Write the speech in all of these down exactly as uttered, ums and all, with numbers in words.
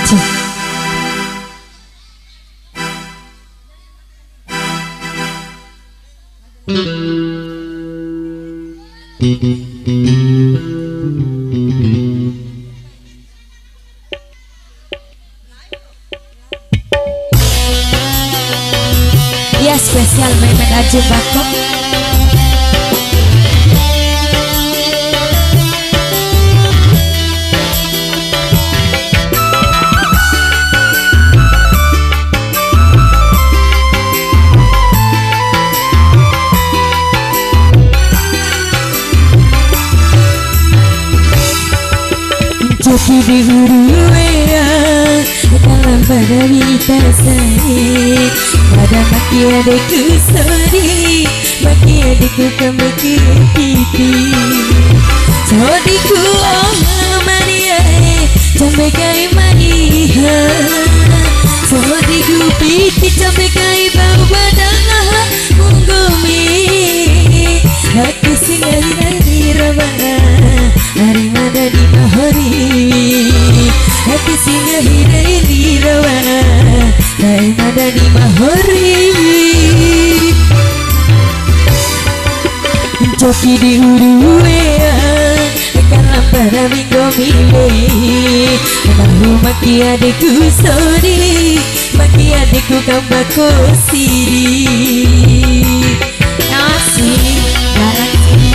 Cih. Iya, spesial Memet Aji Bako. Ncoki di uru wea, dalam pada wita sae, pada maki adeku sodi, maki adeku kambe ke piti. Sodiku oh Maria e, jambe kai maiha. Sodiku piti jambe kai bau badanga. Nggomi, hati si nggahi rai rawa, ari mada di mahori. Hati si nggahi rai rawa, ari mada di mahori. Ncoki di uru wea, kala mpara minggu mile. Maru maki adeku sodi, maki adeku kambako sidi. Asik, galaksi.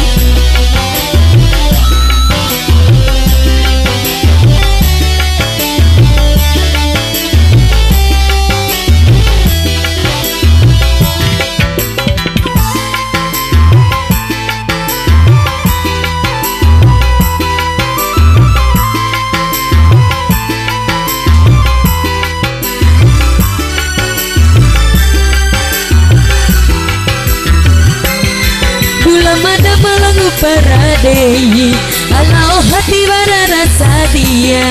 Bula mada malangu paradei, ala o hati wara rasa dia,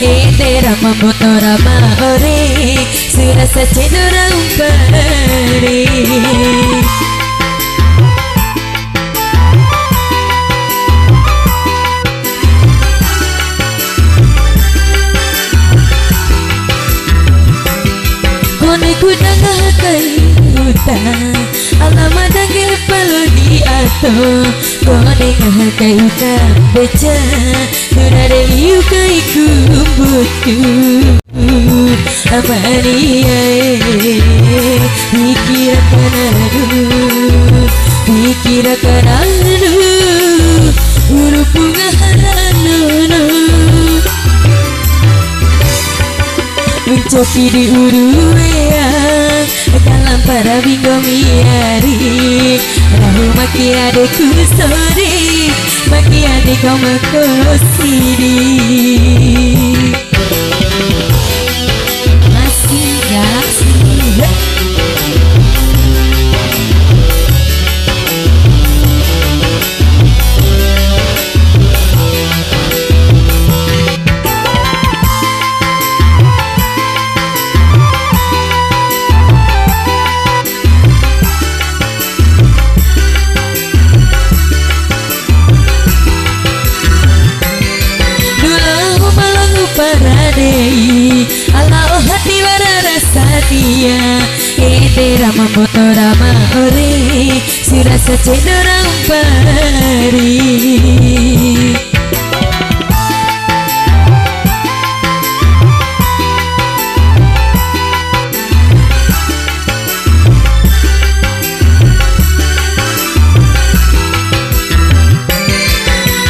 ede rama mboto rama ore, sura sacendo raumpare. Kone ku danga kai uta, ala mada ngge palo di ato. Kone ngaha kai uta beca, nurare iu kai ku mbutu. Amania e, pikira kananu, pikira kananu, urupu ngaha ra nono. Ncoki di uru wea, kala mpara minggu miari, rahu maki adeku sodi, maki adeku mako sidi. Masih galaksi. Dula uma langu paradei, ala o hati wara rasa dia, ede rama mboto rama ore, sura sacendo raumpari.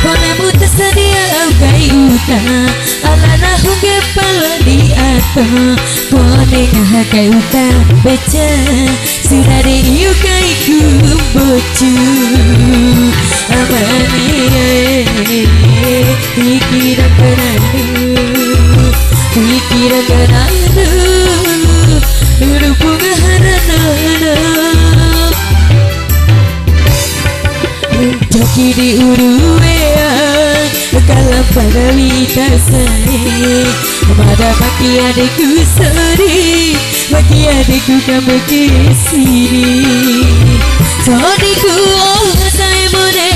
Kone mu tasadia au kai uta, ala nahu ngge pala di ato. Kone ngaha kai uta beca, sura de iu kai ku mbocu. Amania e, pikira kananu, pikira kananu, dulu punga harana. Ncoki di uru wea, kala mpara wita sae, mada maki adeku sodi, maki adeku kambe ke sidi. Sodiku oh sae mone,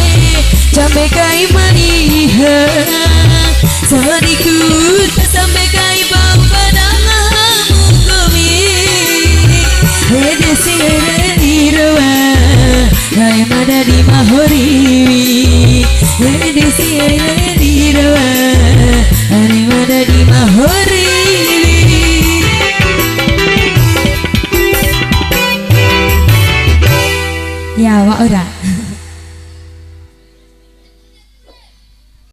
jambe kai maiha. Sodiku ta sampe kai bau ba Ai mada di mahoriwi, ede si ede di rawa. Ai mada di mahoriwi. Ya, wa'ura.